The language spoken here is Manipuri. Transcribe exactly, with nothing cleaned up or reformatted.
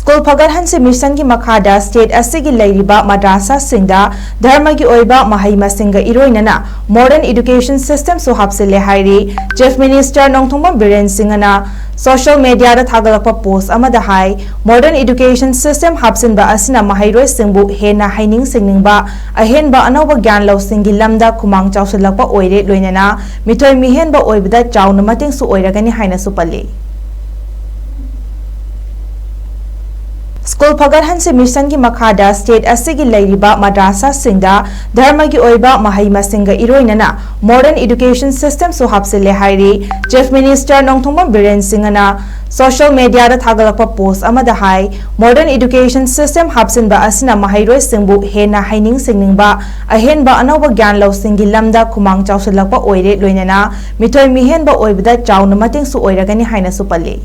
ꯁ꯭ꯀꯨꯜ ꯐꯒꯠꯍꯟꯁꯤ ꯃꯤꯁꯟꯒꯤ ꯃꯈꯥꯗ ꯁ꯭ꯇꯦꯠ ꯑꯁꯤꯒꯤ ꯂꯩꯔꯤꯕ ꯃꯗ꯭ꯔꯥꯁꯥꯁꯤꯡꯗ ꯙꯔꯃꯒꯤ ꯑꯣꯏꯕ ꯃꯍꯩ ꯃꯁꯤꯡꯒ ꯏꯔꯣꯏꯅꯅ ꯃꯣꯗꯔꯟ ꯏꯗꯨꯀꯦꯁꯟ ꯁꯤꯁꯇꯦꯝꯁꯨ ꯍꯥꯞꯆꯤꯜꯂꯦ ꯍꯥꯏꯔꯤ꯫ ꯆꯤꯐ ꯃꯤꯅꯤꯁꯇꯔ ꯅꯣꯡꯊꯣꯝꯕꯝ ꯕꯤꯔꯦꯟ ꯁꯤꯡꯍꯅ ꯁꯣꯁꯤꯌꯦꯜ ꯃꯤꯗꯤꯌꯥꯗ ꯊꯥꯒꯠꯂꯛꯄ ꯄꯣꯁ ꯑꯃꯗ ꯍꯥꯏ, ꯃꯣꯗꯔꯟ ꯏꯗꯨꯀꯦꯁꯟ ꯁꯤꯁꯇꯦꯝ ꯍꯥꯞꯆꯤꯟꯕ ꯑꯁꯤꯅ ꯃꯍꯩꯔꯣꯏꯁꯤꯡꯕꯨ ꯍꯦꯟꯅ ꯍꯩꯅꯤꯡ ꯁꯤꯡꯅꯤꯡꯕ, ꯑꯍꯦꯟꯕ ꯑꯅꯧꯕ ꯒ꯭ꯌꯥꯟ ꯂꯧꯁꯤꯡꯒꯤ ꯂꯝꯗ ꯈꯨꯃꯥꯡ ꯆꯥꯎꯁꯤꯜꯂꯛꯄ ꯑꯣꯏꯔꯦ, ꯂꯣꯏꯅꯅ ꯃꯤꯊꯣꯏ ꯃꯤꯍꯦꯟꯕ ꯑꯣꯏꯕꯗ ꯆꯥꯎꯅ ꯃꯇꯦꯡꯁꯨ ꯑꯣꯏꯔꯒꯅꯤ ꯍꯥꯏꯅꯁꯨ ꯄꯜꯂꯤ꯫ ꯁ꯭ꯀꯨꯜ ꯐꯒꯠꯍꯟꯁꯤ ꯃꯤꯁꯟꯒꯤ ꯃꯈꯥꯗ ꯁ꯭ꯇꯦꯠ ꯑꯁꯤꯒꯤ ꯂꯩꯔꯤꯕ ꯃꯗ꯭ꯔꯥꯁꯥꯁꯤꯡꯗ ꯙꯔꯃꯒꯤ ꯑꯣꯏꯕ ꯃꯍꯩ ꯃꯁꯤꯡꯒ ꯏꯔꯣꯏꯅꯅ ꯃꯣꯗꯔꯟ ꯏꯗꯨꯀꯦꯁꯟ ꯁꯤꯁꯇꯦꯝꯁꯨ ꯍꯥꯞꯆꯤꯜꯂꯦ ꯍꯥꯏꯔꯤ꯫ ꯆꯤꯐ ꯃꯤꯅꯤꯁꯇꯔ ꯅꯣꯡꯊꯣꯝꯕꯝ ꯕꯤꯔꯦꯟ ꯁꯤꯡꯍꯅ ꯁꯣꯁꯤꯌꯦꯜ ꯃꯤꯗꯤꯌꯥꯗ ꯊꯥꯒꯠꯂꯛꯄ ꯄꯣꯁ ꯑꯃꯗ ꯍꯥꯏ, ꯃꯣꯗꯔꯟ ꯏꯗꯨꯀꯦꯁꯟ ꯁꯤꯁꯇꯦꯝ ꯍꯥꯞꯆꯤꯟꯕ ꯑꯁꯤꯅ ꯃꯍꯩꯔꯣꯏꯁꯤꯡꯕꯨ ꯍꯦꯟꯅ ꯍꯩꯅꯤꯡ ꯁꯤꯡꯅꯤꯡꯕ, ꯑꯍꯦꯟꯕ ꯑꯅꯧꯕ ꯒ꯭ꯌꯥꯟ ꯂꯧꯁꯤꯡꯒꯤ ꯂꯝꯗ ꯈꯨꯃꯥꯡ ꯆꯥꯎꯁꯤꯜꯂꯛꯄ ꯑꯣꯏꯔꯦ, ꯂꯣꯏꯅꯅ ꯃꯤꯊꯣꯏ ꯃꯤꯍꯦꯟꯕ ꯑꯣꯏꯕꯗ ꯆꯥꯎꯅ ꯃꯇꯦꯡꯁꯨ ꯑꯣꯏꯔꯒꯅꯤ ꯍꯥꯏꯅꯁꯨ ꯄꯜꯂꯤ꯫